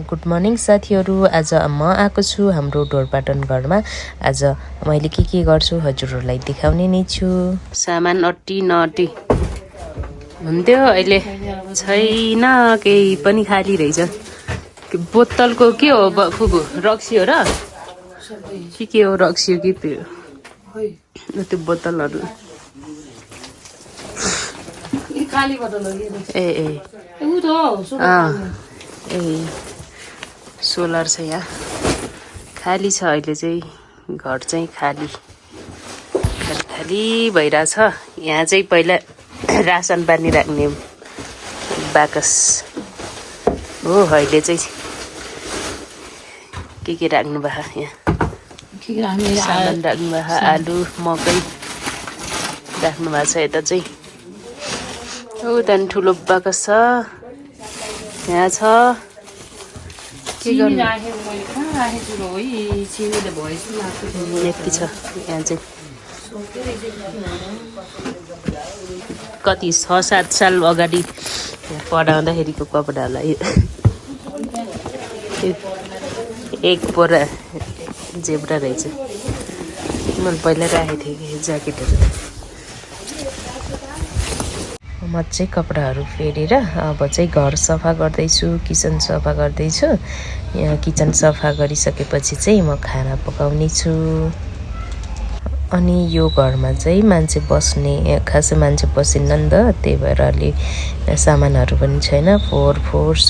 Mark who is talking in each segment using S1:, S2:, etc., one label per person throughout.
S1: Good morning साथीहरू। आज म आएको छु हाम्रो ढोरपाटन घरमा। आज मैले के गर्छु हजुरहरूलाई देखाउने नै छु। सामान अट्टी नअट्टी हुन्थ्यो, अहिले छैन, केही पनि खाली रहेछ। बोतलको के हो फुपू? रक्सी हो र के हो? रक्सी हो कि त्यो बोतलहरू?
S2: खाली बोतल हो
S1: ए ए ए सोलर छ यहाँ, खाली छ अहिले चाहिँ। घर चाहिँ खाली भइरहेछ। यहाँ चाहिँ पहिला रासन पानी राख्ने बाकस हो, अहिले चाहिँ के राख्नु भएको यहाँ? सामान राख्नु भएको, आलु मकै राख्नु भएको छ। यता चाहिँ हो, त्यहाँदेखि ठुलो बाकस छ, यहाँ छ। के गर्नु यति छ यहाँ चाहिँ। कति 6-7 साल अगाडि पढाउँदाखेरिको कपडाहरूलाई एक पोरा जेब्रा रहेछ। मैले पहिला राखेको थिएँ कि ज्याकेटहरू। म चाहिँ कपडाहरू फेरेर अब चाहिँ घर सफा गर्दैछु, किचन सफा गर्दैछु। यहाँ किचन सफा गरिसकेपछि चाहिँ म खाना पकाउने छु। अनि यो घरमा चाहिँ मान्छे बस्ने, खासै मान्छे बसिन्न नि त, त्यही भएर अलि सामानहरू पनि छैन, फोहोर छ।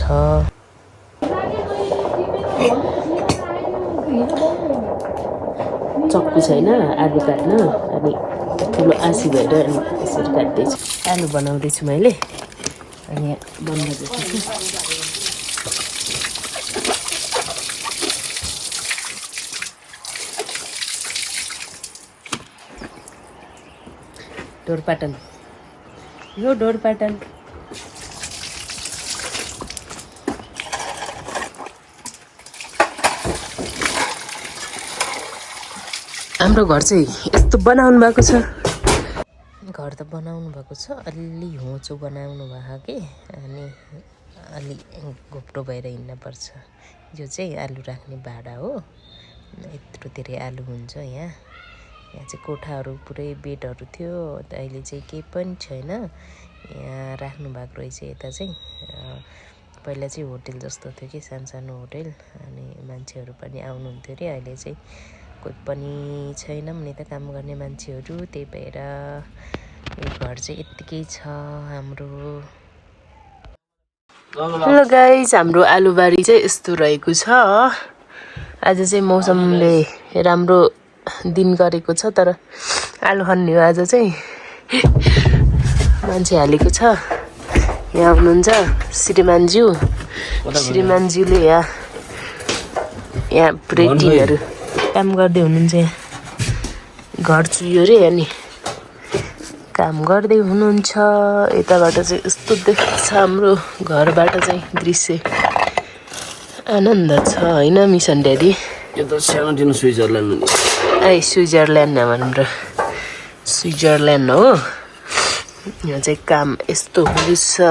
S1: चक्कु छैन आलु काट्न, अनि ठुलो आँसी भएर यसरी काट्दैछु। आलु बनाउँदैछु मैले, अनि यहाँ बन्द गर्दैछु। ढोरपाटन, यो ढोरपाटन। हाम्रो घर चाहिँ यस्तो बनाउनु भएको छ। घर त बनाउनु भएको छ, अलि होचो बनाउनु भएको कि, अनि अलि घोप्टो भएर हिँड्नुपर्छ। यो चाहिँ आलु राख्ने भाडा हो, यत्रो धेरै आलु हुन्छ यहाँ। यहाँ चाहिँ कोठाहरू पुरै बेडहरू थियो, अहिले चाहिँ केही पनि छैन। यहाँ राख्नु भएको रहेछ। यता चाहिँ पहिला चाहिँ होटेल जस्तो थियो कि, सानो होटेल, अनि मान्छेहरू पनि आउनुहुन्थ्यो अरे। अहिले चाहिँ कोही पनि छैन नि त काम गर्ने मान्छेहरू, त्यही भएर यो घर चाहिँ यत्तिकै छ हाम्रो। हेलो गाइज, हाम्रो आलुबारी चाहिँ यस्तो रहेको छ। आज चाहिँ मौसमले राम्रो दिन गरेको छ, तर आलु खन्ने हो आज चाहिँ। मान्छे हालेको छ, यहाँ हुनुहुन्छ श्रीमानज्यूले यहाँ पुरै टिनहरू काम गर्दै हुनुहुन्छ। यहाँ घर चुह्यो अरे, अनि काम गर्दै हुनुहुन्छ। यताबाट चाहिँ यस्तो देख्छ हाम्रो घरबाट चाहिँ दृश्य, आनन्द छ होइन मिसन ड्याडी?
S3: यो त सानोतिनो स्विजरल्यान्ड हो नि।
S1: स्विजरल्यान्ड हाम्रो स्विजरल्यान्ड हो। यहाँ चाहिँ काम यस्तो हुँदैछ।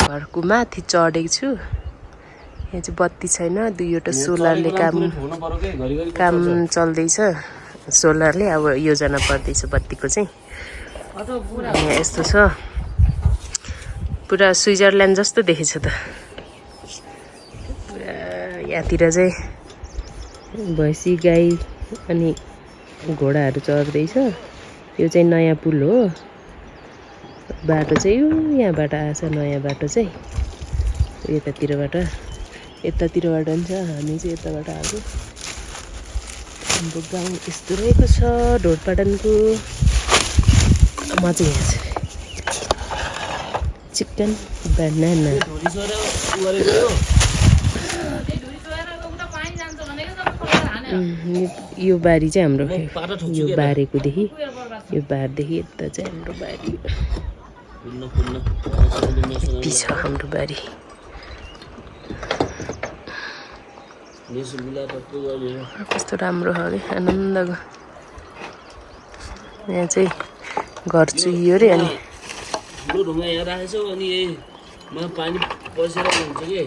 S1: घरको माथि चढेको छु। यहाँ चाहिँ बत्ती छैन, दुईवटा सोलरले काम चल्दैछ। सोलरले अब योजना पर्दैछ बत्तीको चाहिँ। यहाँ यस्तो छ, पुरा स्विजरल्यान्ड जस्तो देखेछ त। पुरा यहाँतिर चाहिँ भैँसी गाई अनि घोडाहरू चढ्दैछ। यो चाहिँ नयाँ पुल हो। बाटो चाहिँ यहाँबाट आएछ, नयाँ बाटो चाहिँ यतातिरबाट पनि छ। हामी चाहिँ यताबाट आएको। हाम्रो गाउँ यस्तो रहेको छ ढोरपाटनको। म चाहिँ यहाँ चाहिँ चिकन बनाना। यो बारी चाहिँ हाम्रो, यो बारेकोदेखि यो बारदेखि यता चाहिँ हाम्रो बारी। यति छ हाम्रो बारी।
S3: यसो मिलाएर टक्कै गरेर
S1: कस्तो राम्रो हो अरे आनन्दको यहाँ चाहिँ घर चुहियो अरे अनि
S3: ठुलो ढुङ्गा यहाँ राखेछौ अनि यहीमा पानी पसेर हुन्छ कि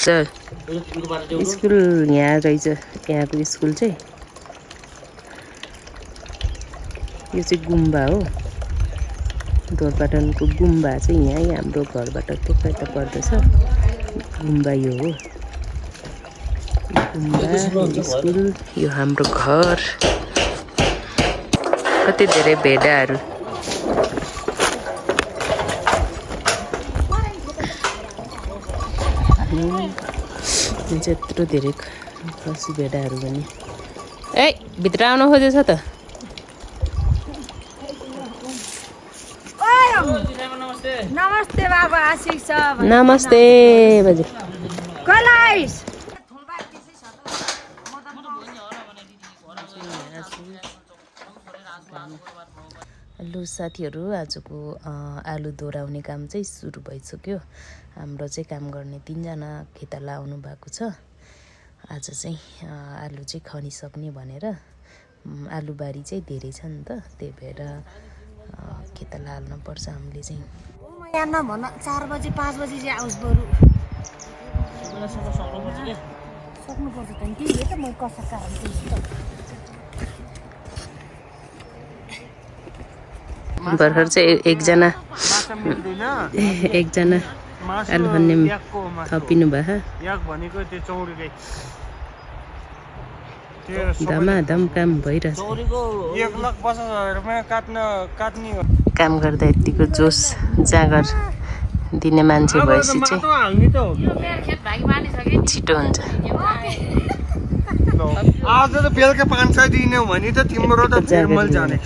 S1: सर
S3: तिम्रो बाटो ल्याउनु
S1: स्कुल यहाँ रहेछ यहाँको स्कुल चाहिँ यो चाहिँ गुम्बा हो ढोरपाटनको गुम्बा चाहिँ यहीँ हाम्रो घरबाट त्यता यता पर्दछ गुम्बा यो हो गुम्बा स्कुल यो हाम्रो घर कति धेरै भेडाहरू यत्रो धेरै खसी भेडाहरू पनि ए भित्र आउन खोजेछ त
S2: नमस्ते बाबा आशिष छ
S1: नमस्ते बाजे
S2: कलाइस
S1: लु साथीहरू आजको आलु दोहोऱ्याउने काम चाहिँ सुरु भइसक्यो हाम्रो चाहिँ काम गर्ने 3 जना खेताला आउनु भएको छ आज चाहिँ आलु चाहिँ खनिसक्ने भनेर आलुबारी चाहिँ धेरै छ नि त त्यही भएर खेताला हाल्नु पर्छ हामीले चाहिँ
S2: यहाँ नभन 4 बजे 5 बजे चाहिँ आओस् बरु सक्नुपर्छ त नि त्यही हो त म कसो कारण
S1: भर्खर चाहिँ एकजना आलु खन्ने थपिनु भयो धमाधम काम भइरहेछ काम गर्दा यतिको जोस जाँगर दिने मान्छे भएपछि चाहिँ छिटो हुन्छ
S4: आज त बेलुका 500 दिने भने त तिम्रो त निर्मल जाने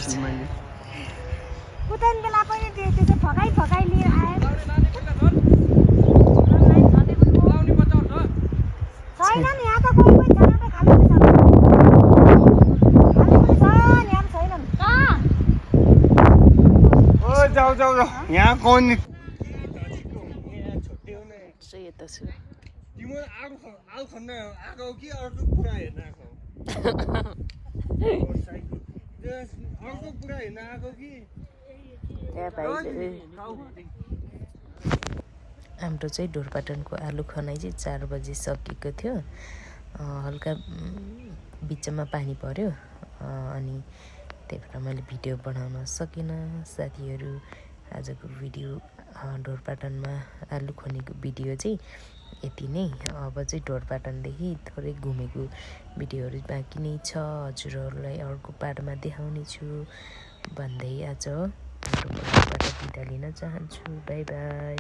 S2: उतन बेला पनि त्यसै फकाइ लिएर आए छैन नि यहाँ त कोही छैन खाली छैन
S4: ओ जाऊ यहाँ कोन
S1: यता छु
S4: तिम्रो आलु खन्न आएको कि अर्को पुरा हेर्न आएको अर्को पुरा हेर्न आएको कि
S1: हाम्रो चाहिँ ढोरपाटनको आलु खनाइ चाहिँ 4 बजी सकिएको थियो हल्का बिचमा पानी पर्यो अनि त्यही भएर मैले भिडियो बनाउन सकिनँ साथीहरू आजको भिडियो ढोरपाटनमा आलु खनेको भिडियो चाहिँ यति नै अब चाहिँ ढोरपाटनदेखि थोरै घुमेको भिडियोहरू बाँकी नै छ हजुरहरूलाई अर्को पार्टमा देखाउने छु भन्दै आज बाट बिदा लिन चाहन्छु बाई बाई